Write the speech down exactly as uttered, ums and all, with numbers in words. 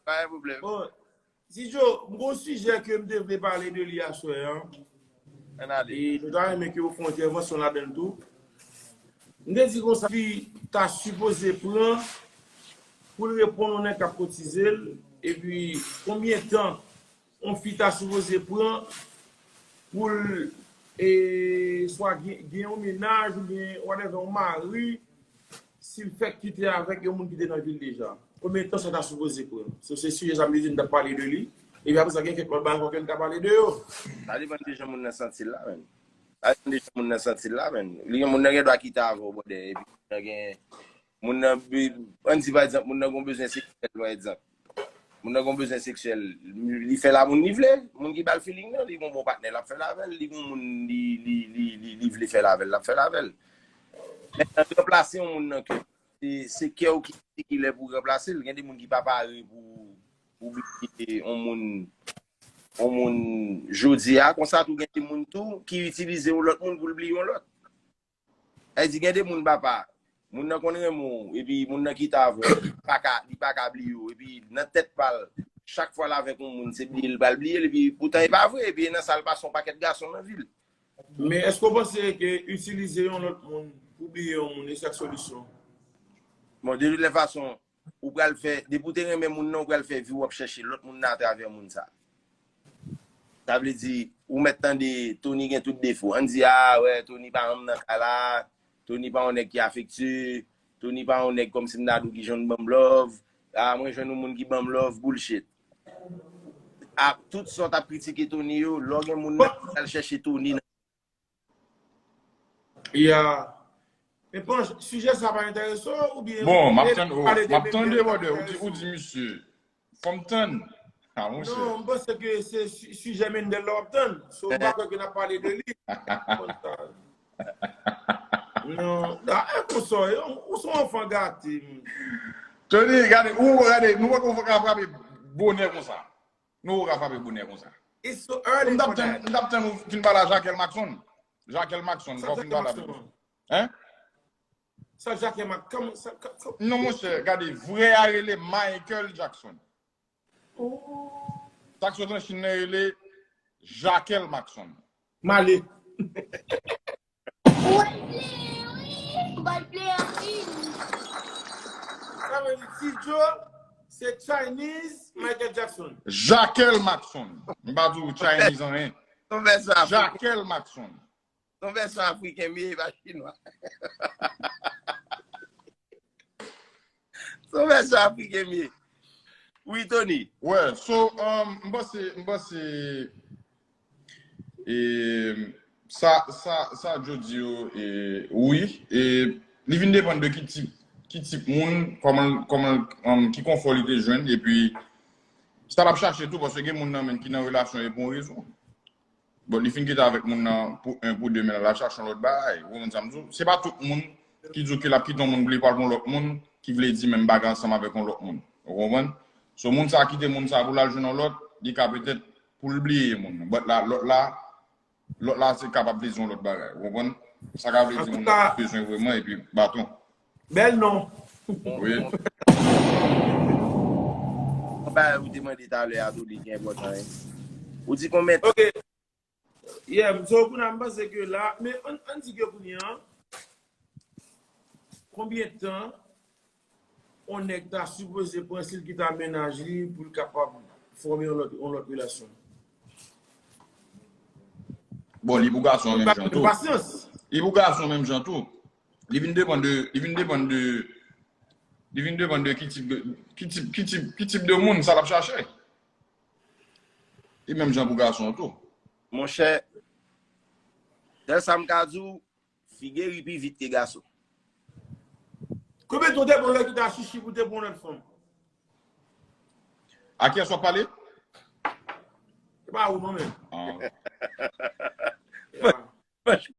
Pa gen pwoblèm. Bon, Ti Djo, m gon sijè ke m te vle pale de li aswè an. Ann ale. E nou ta renmen ke ou fè yon entèvansyon ladan l tou. M te di konsa, fi ta sipoze pran pou l reponn yon nèg k ap kotize l, epi konbyen tan yon fi ta sipoze pran pou l e, swa gen, gen yon mennaj oubyen whatever, yon mari, si l fèk kite avèk yon moun ki te nan vi l deja? Konbyen tan sa ta sipoze pran? So, se sijè sa m te di m t ap pale de li. Epi apre sa, gen kèk lòt bagay ankò ke n ka pale de yo. Sa depann de jan moun nan santi l la, menm. Sa depann de jan moun nan santi l la, menm. Li gen moun nan gen dwa kite avè w, brother. Epi moun nan gen, moun nan, ann di, pa egzanp, moun nan gen bezwen seksyèl, pa egzanp. Moun nan gen bezwen seksyèl, li fè l a moun li vle, moun ki ba l feeling nan, li gen bon patnè, l ap fè l avè l, li gen moun li, li, li, li, li vle fè l avè l, l ap fè l avè l. Men ranplase yon moun nan ke se, se kè w ki, ki lè pou ranplase l. Gen de moun ki pa pare pou, pou bliye yon moun, yon moun jodi a. Konsa tou, gen de moun tou ki itilize yon lòt moun pou l bliye yon lòt. Sa vle di, gen de moun, papa, moun nan konn renmen w, epi moun nan kite avè w, li pa ka, li pa ka bliye w, epi nan tèt pa l, chak fwa l avèk yon moun, se bliye l pral bliye l, epi poutan e pa vre, epi nan sa l pase yon pakèt gason nan vi l. Men èske w panse ke itilize yon lòt moun pou bliye yon moun, e sa k solisyon? Bon, de tout lè fason, ou pral fè, depi w te renmen moun nan, ou pral fè vi w ap chèche lòt moun nan atravè moun sa. Sa vle di, ou mèt tande Tony gen tout defo. Ann di, a, wè, Tony pa janm nan kay la, Tony pa yon nèg ki afektye, Tony pa yon nèg kòmsi m ta di w ki janm ban m love, a, mwen jwenn yon moun ki ban m love, bullshit. A, tout sa w t ap kritike Tony yo, lè w gen moun nan ki al chèche Tony nan Ya. Men panch, sijè sa pa enterese w oubyen Bon, m ap tande, oh, m ap tande, brother, ou di, ou di misye. Fò m tann. Ah, monchè. Non, m panse ke se si- sijè Mendel la w ap tann. So, m pa kwè ke n ap pale de li. Konn sa. Non, a, e konsa, ou se yon anfan gate. Tony, gade, ou gade, nou poko ka frape bonè konsa. Nou poko ka frape bonè konsa. It's so early M t ap for tann, that. M t ap tann ou fin pale a Jaquel Maxon. Jaquel Maxon, Sa fò w fin Jaquel pale avè l. Maxon? Hein? Sa Jaquel Max, kòman sa, ka- ka- Non, monchè, gade, vrè a rele Michael Jackson. Oh. Sa k sot an Chin nan rele Jaquel Maxon. Male. Ou al pleye, wi. Ou al pleye anpil. Sa vle di Ti Djo, se Chinese Michael Jackson. Jaquel Maxon. M pa di w Chinese anyen. Son vèsyon afriken. Jaquel Maxon. Son vèsyon afriken m ye, e pa chinwa. Son vèsyon afriken m ye. Wi, Tony. Wè, so, um, m panse, m panse, e, sa, sa, sa Djo di yo, e, wi, e, li vin depann de ki tip, ki tip moun, kòman, kòman, um, ki konfò li te jwenn, epi sa l ap chache tou, paske gen moun nan menm ki nan relasyon e pou yon rezon. Bon, li fin kite avèk moun nan pou en, pou de, men l al chache yon lòt bagay. Ou konprann sa m di w? Se pa tout moun ki di w ke l ap kite yon moun pou li pral pou yon lòt moun, ki vle di menm bagay ansanm avèk yon lòt moun. Ou konprann? So, moun sa a kite moun sa a pou l al jwenn yon lòt, li ka petèt pou l bliye moun nan. But la, lòt la, lòt la, se kapab vle di yon lòt bagay. Ou konprann? Sa ka vle di moun nan bezwen vreman, epi baton. Bèl non. Wi. Yon bagay ou te mande talè a tou, li ki enpòtan, hein. Ou di konbyen tan? Ok. Yeah, so kounye a m panse ke la, men ann, ann di ke kounye a, konbyen tan yon nèg ta sipoze pran si l kite mennaj li pou l kapab fòme yon lòt, yon lòt relasyon? Bon, li pou gason menm jan tou. Pasyans. Li pou gason menm jan tou. Li vin depann de, li vin depann de, li vin depann de ki tip de, ki tip, ki tip, ki tip de moun sa l ap chache. E menm jan pou gason an tou. Monchè, sèl sa m ka di w, fi geri pi vit ke gason. Konbyen tan w te pran lè ki ta chichi pou te pran lòt fanm? A kiyès w ap pale? Se pa ou non men. Ah. Yeah. Panch